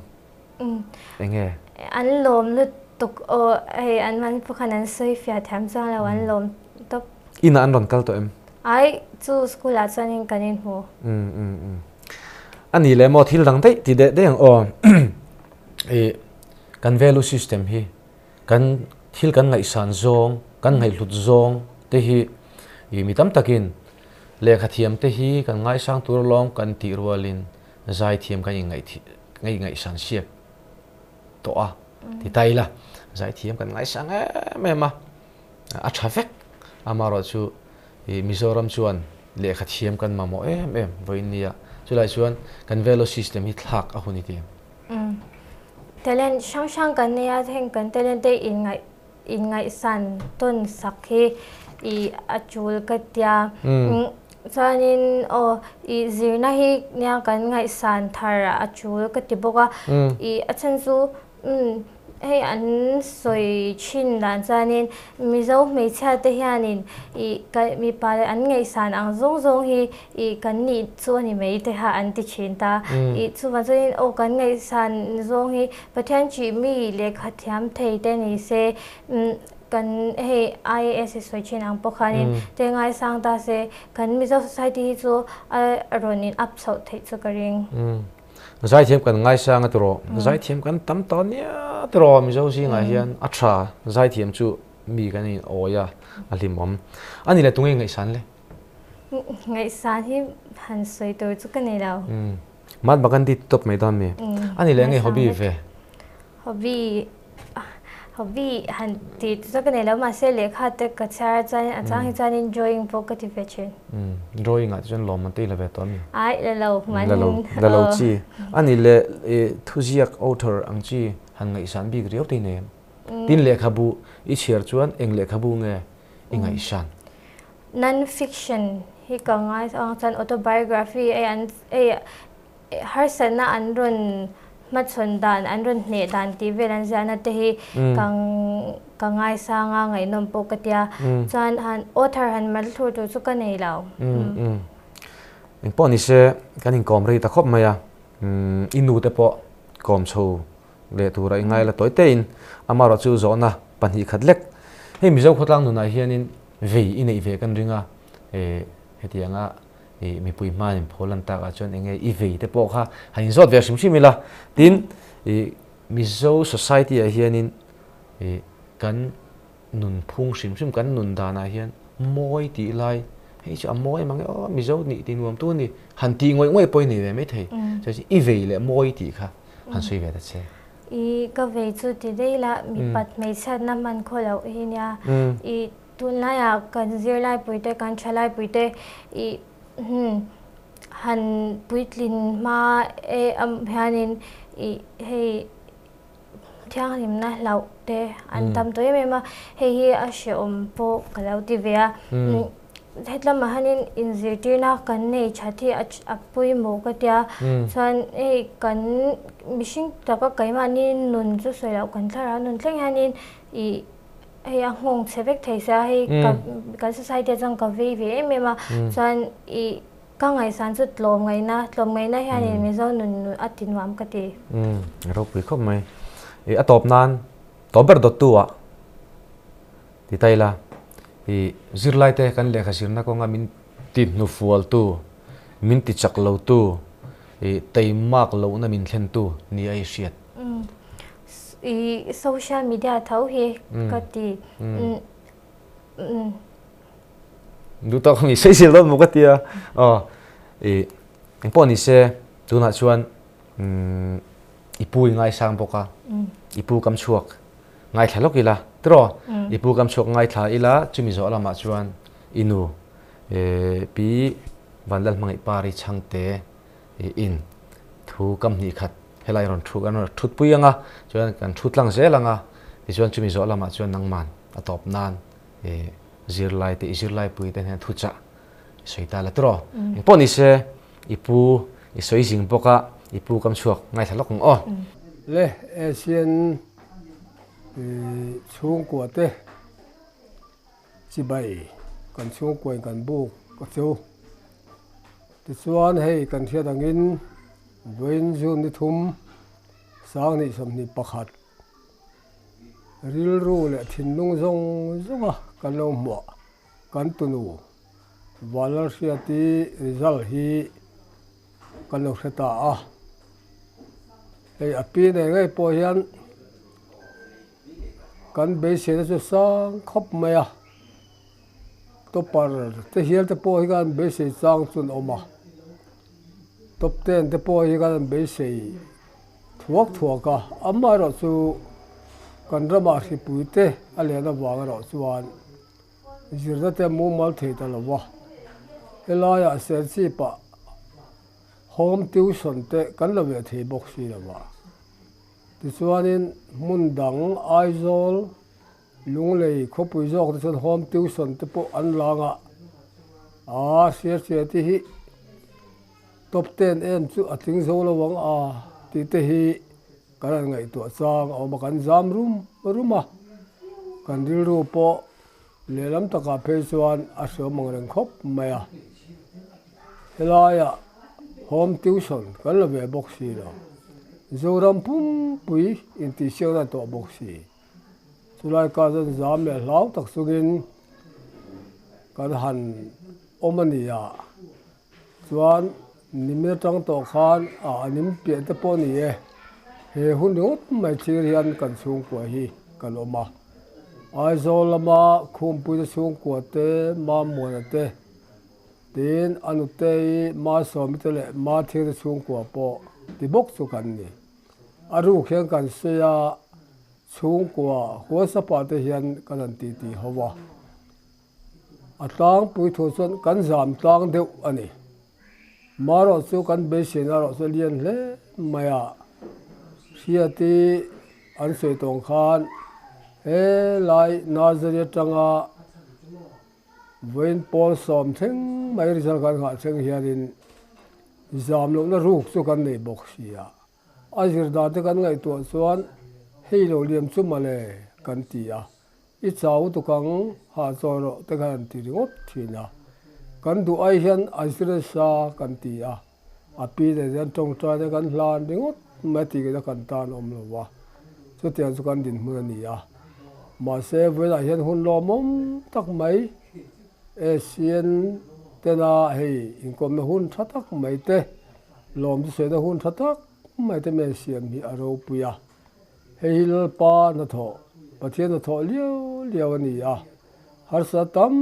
Eng nge? An lawm lutuk aw, hei an man pawh khan an sawi fiah thiam chuang lo, an lawm tawp. Inah an rawn kal tawh em? Ai, chu school ah chuanin kan inhmu. Um um um. A nih leh maw thil dang daih ti deh daih ang aw. I kan value system hi kan thil kan ngaihsan zawng, kan ngaihhlut zawng te hi i mi tam takin lehkha thiam te hi kan ngaisang tur alawm kan tih rualin zaithiam kan inngaih Ngei ngaihsan siak tawh a ti ta ila, zaithiam kan ngaisang em em a, a tha vek. Amaherawhchu i Mizoram chuan lehkha thiam kan mamawh em em vawiin nia, chulai chuan kan value system hi thlak a hun i ti em? Talent hrang hrang kan nei a, heng kan talent te inngaih inngaihsan tawn sak hi i a tul ka tia. Chuanin aw i zirna hi nia kan ngaihsan thar a tul ka ti bawk a. I a chhan chu umm hei an sawi thin dan chuanin Mizo hmeichhia te hianin i ka mipa leh an ngaihsan ang zawng zawng hi i kan nih chu a ni mai te kha an ti thin ta. I chuvang chuanin aw kan ngaihsan zawng hi Pathian chih mi lehkha thiam thei te ni se, kan hei IAS hi sawi thin ang pawh khanin te ngaisang ta se, kan Mizo society hi chu a rawn in up chhoh theih chu ka ring. Zaithiam kan ngaisang a tiraw, zaithiam kan tam tawh nia tiraw Mizo zingah hian a tha, zaithiam chu mi kan in awi a, a hlimawm. A ni le tunge ngaihsan le? Ngaihsan hi han sawi tur chu ka nei lo. Mahatma Gandhi ti tawp mai dawn mi? A ni leh nge hobby ve? Hobby hobby han ti chu ka nei lo mahse lehkha te ka chhiar a chuan a chang hi chuanin drawing pawh ka ti ve thin. Drawing ah te chuan lawm an tei la ve tawh mi? Ai la lo man. La lo la lo chi. A ni leh thuziak author ang chi han ngaihsan bik riau te i nei em? Tin lehkhabu i chhiar chuan eng lehkhabu nge i ngaihsan? Non-fiction hi ka ngai ang chuan autobiography ei an ei harsatna an rawn hmachhawn dan an rawn hneh dan tih vel an ziahna te hi ka ka ngaisang a ngaihnawm pawh ka tia chuan han author han mal thlur tur chu ka nei lo. Engpawh nise kan inkawm rei ta khawp mai a, i nu te pawh kawm chho leh tura i ngai la tawi tein amaherawhchu zawhna 2 khat lek hei Mizo khawtlang nunah hianin Vei i neih ve kan ring a, e hetianga i mipui hmain phawl lan takah chuan enge i vei te pawh kha han inzawt ve hrim hrim ila. Tin, i Mizo society ah hianin i kan nunphung hrim hrim kan nun danah hian mawi tih lai hei chu a mawi mang e aw Mizo nih ti nuam tu a ni han tih ngawih ngawih pawh i nei ve maithei. Chuan i vei leh mawi tih kha han sawi ve ta che. I ka vei chu ti daih la, mipat hmeichhiatna hman khaw loh hi nia. I tunlaiah kan zirlaipuite, kan thalaipui i han puitlin hma e hianin i hei thianghlimna hlauh te an tam tawh em em a, hei hi a hrehawm pawh ka lo ti ve a. Hetlamah hianin inzirtirna kan nei that hi a pawimawh ka tia, chuan hei kan mihring taka keimahni nun chu sawi loh kan thlarau nun thleng hianin ih hei a nghawng chhe vek thei sia, hei kan society ah chuan ka vei ve em em a, chuan ih ka ngaihsan chu tlawmngaihna, tlawmngaihna hianin Mizo nun a ti nuam ka ti. Ropui khawp mai. Ih a tawp nan tawp ber dawttu ah. Ti ta ila, i zirlaite kan lehkha zirna kawnga min ti hnufualtu, min ti chak lotu, i teimak lohna min thlentu ni a i hriat. I social media tho hi ka ti. Duh tawk mi sawi zel dawn maw ka tia. Aw, i engpawh ni se tunah chuan i pu i ngaisang bawk a, i pu kam chhuak. Ngaithla lawk ila tiraw? I pu kam chhuak ngaithla ila chumi zawh lamah chuan i nu Pi Vanlalhmangaih Pari Chhangte in thu kam hnih khat helai rawn thu an rawn thutpui ang a, chuan kan thu tlang zel ang a, tichuan chumi zawh lamah chuan nangman a tawp nan. Zirlai te i zirlai pui te hian thuchah i sawi ta la tiraw. Engpawh ni se i pu i sawi zing bawk a, i pu kam chhuak ngaithla lawk ang aw. Le Asian chhungkua te chibai kan chhungkua in kan buk a chu. Tichuan hei kan hriat angin vawiin June ni thum sanghnih 21 Rilru leh thinlung zawng zawnga kan lo hmuah kan tunu Vanlalhriati result hi kan lo hre ta a. Hei a pi nei ngei pawh hian kan beiseina chu sang khawp mai a, topper te hial te pawh hi kan beisei chang chu an awm a, top ten te pawh hi kan beisei. Thuak thuak a, amaherawh chu kan ramah hripui te a len avang erawh chuan zirna te mumal thei ta lo va. Helaiah Serchhip-ah home tuition te kan la ve thei bawk si lo va. Tichuanin hmun dang Aizawl, Lunglei khawpui zawk te chuan home tuition te pawh an lang a, aa Serchhip te hi Top ten em chu a tling zo lo ang a tih te hi kan han ngaihtuah chang a awm a, kan zam rum rum a, kan rilru pawh lehlam takah phei chuan a hreawm ang reng khawp mai a. Helaiah home tuition kan la ve bawk si lo, Zoram pumpui intihsiakna tawh bawk si. Chulai kar chuan zam leh hlau tak chungin kan han awm a ni a. Chuan nimin atang tawh khan a anim piah te pawh a ni e, he hun ringawt mai thlir hian kan chhungkua hi kan awm a. Aizawl lama Khumpuite chhungkua te, Mamuana te, tin a nutei Masawmi te leh Mathingte chhungkua pawh ti bawk chu kan ni. A ruk hian kan sawi a, chhungkua huaisapa te hian kan han titi ho a. A tlangpui thu chuan kan zam tlang deuh a ni. Marawh chu kan beiseina erawh chu a lian hle mai a. Hriati an sawi tawng khan he lai nursery atanga vawiin pawl sawm thleng mai result kan nghah thleng hianin zam lohna ruk chu kan nei bawk si a. A zir dan te kan ngaihtuah chuan hei lo liam chu mawle kan ti a. I chau tuk ang, hah chawi rawh te khan an ti ringawt thin a. Kan duh ai hian a zir nasa kan ti a, a pi nen hian tawngtai te kan hlan ringawt mai tih ngei na kan tan awm lo va, chutiang chu kan dinhmun a ni a. Mahse, vawiinah hian hun lawmawm tak mai Asian tena hei inkawmna hun tha tak mai te, lawmte sawina hun tha tak mai te men siam hi a ropui a. Hei hi Lalpa hnathawh, Pathian hnathawh liau liau a ni a, harsa tam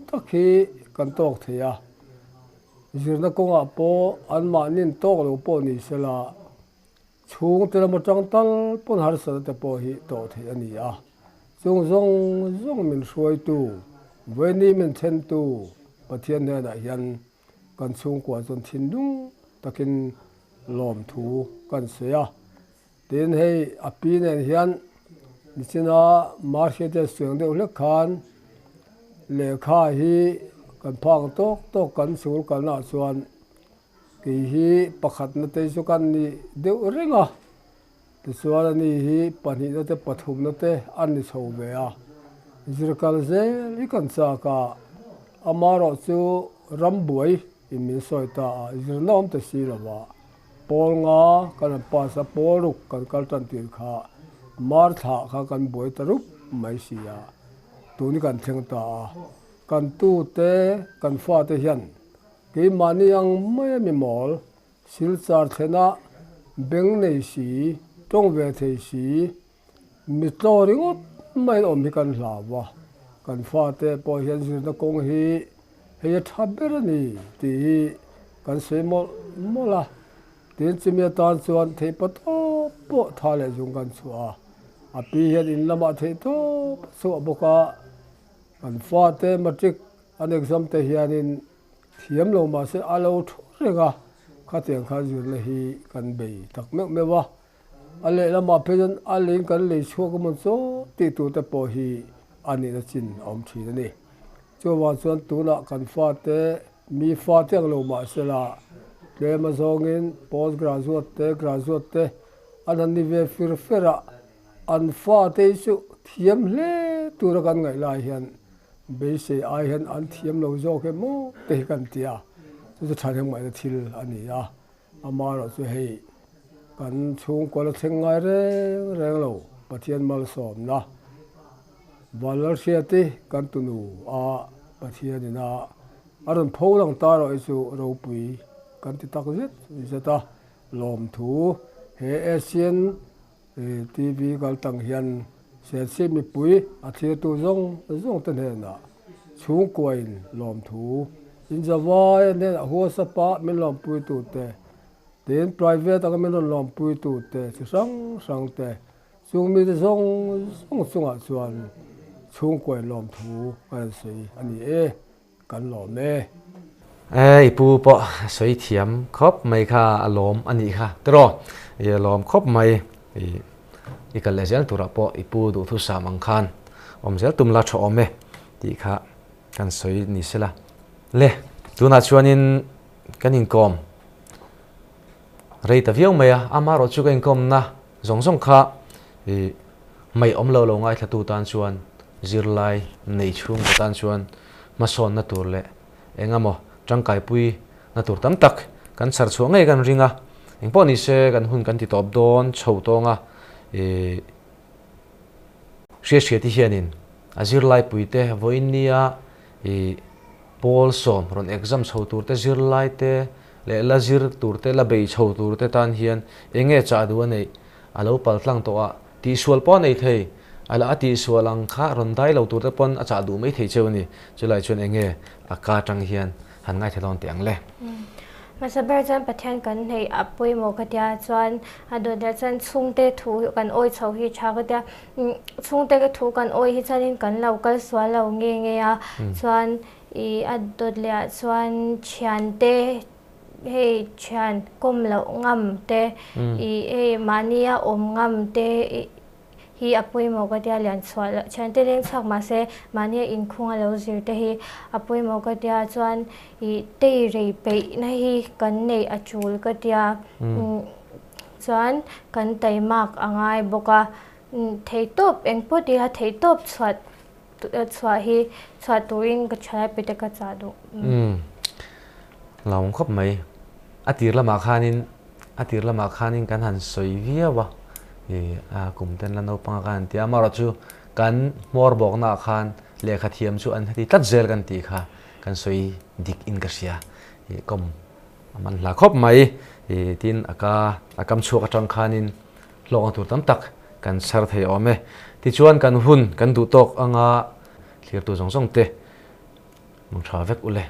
tak hi kan tawk thei a. Zirna kawngah pawh anmahni'n tawk lo pawh ni sela, chhungte lam atang tal pawn harsatna te pawh hi tawh theih a ni a. Chung zawng zawng min hruaitu, vawiini min thentu Pathian hnenah hian kan chhungkua chuan thinlung takin lawmthu kan sawi a. Tin, hei a pi nen hian nichina Marcia te suang deuh hlek khan lehkha hi kan phak tawk tawk kan sul kalnaah chuan kei hi pakhatna te chu kan ni deuh reng a, tichuan ani hi pahnihna te pathumna te a ni chho ve a, zir kal zel hi kan chak a, amaherawh chu rambuai in min sawi ta a, zirna awm ta si lo va. Pawl nga kan han pass a, pawl ruk kan kal tan tir kha mar thlah kha kan buai ta rup mai si a, tun hi kan thleng ta a, kan tute kan fate hian keimahni ang mai a mi mawl, silchar thlena beng nei si, tawng ve thei si, mi tlaw ringawt maiin awm hi kan hlau a, kan fate pawh hian zirna kawng hi Hei a tha ber a ni tih hi kan sawi mawlh mawlh a, tin chumi atan chuan theih pa tawp pawh tha leh zung kan chhuah a, a pi hian in lamah theih tawp a chhuah bawk a, kan fate matric an exam te hianin thiam lo mahse a lo thu reng a, khatiang khan zirna hi kan bei tak meuh meuh a, a lehlamah phei chuan a leiin kan lei chhuak emaw chaw tih tur te pawh hi a nihna chin a awm thin a ni. Chuvang chuan tunah kan fate mi fate ang lo mah sela tlem azawngin post graduate te graduate te an han ni ve fir fer a, an fate hi chu thiam hle tura kan ngaih lai hian beisei ai hian an thiam lo zawk em maw te hi kan ti a, chu chu thahnemngaihna thil a ni a. Amaherawh chu hei kan chhungkaw la thleng ngai reng reng lo Pathian malsawmna Vanlalhriati kan tunu a Pathian ina a rawn pho lang ta erawh hi chu ropui kan ti tak zet zet a, lawmthu he Asian TV kal tang hian Serchhip mipui a thlirtu zawng zawng te hnenah chhungkuain lawmthu inzavai a hnenah huasa pah min lawmpuitu te, tin private anga min rawn lawmpuitu te chi hrang hrang te chung mite zawng zawng chungah chuan chhungkuain lawmthu ka rawn sawi a ni e. Kan lawm e. E, i pu pawh sawi thiam khawp mai kha a lawm a nih kha tiraw? I a lawm khawp mai. I i kal leh zel turah pawh i pu duhthusam ang khan awm zel tum la tha awm e tih kha kan sawi ni sela. Le, tunah chuanin kan inkawm rei ta viau mai a, amaherawh chu ka inkawmna zawng zawng kha i mai awm lo lo ngaithlatu tan chuan zirlai nei chhungkaw tan chuan hmasawnna tur leh eng emaw tangkaipui na tur tam tak kan chhar chhuah ngei kan ring a, engpawh ni se kan hun kan ti tawp dawn chho tawng a, i hriathriati hianin a zirlai puite vawiin nia i pawl sawm rawn exam chho tur te zirlai te leh la zir tur te la bei chho tur te tan hian eng nge chah duh a neih a lo pal tlang tawh a, tihsual pawh a nei thei, a la a tihsual ang kha rawn dai lo tur te pawn a chah duh mai thei cheu a ni. Chulai chuan eng nge a ka atang hian han ngaithla dawn teh ang le. Hmasa ber chuan Pathian kan hneih a pawimawh ka tia chuan a dawt leh chuan chhungte thu kan awi chho hi tha ka tia, chhungte thu kan awi hi chuanin kan lo kal sual lo nge nge a, chuan ih a dawt leh ah chuan thiante hei thian kawm loh ngam te ih hei mahnia awm ngam te hi a pawimawh ka tia lian chhuah loh thiante leng chhuak mahse mahnia inkhung a lo zir te hi a pawimawh ka tia chuan ih tei rei peih na hi kan neih a tul ka tia chuan kan taimak a ngai bawk a theihtawp engpawh tih a theihtawp chhuah Chhuah hi chhuah turin ka thalai pe te ka chah duh. Umm hlauhawm khawp mai. A tir lamah khanin a tir lamah khanin kan han sawi viau a, ih a kum ten la naupang a kan han ti a, amaherawh chu kan hmawr bawkna ah khan lehkha thiam chu an heti tlat zel kan tih kha kan sawi dik in ka hria. Ih kawm a man hla khawp mai. Ih tin a ka a kam chhuak atang khanin Hlawkna tur tam tak kan chhar thei awm e. Tichuan kan hun kan duh tawk anga thlirtu zawng zawng te mang tha vek ule.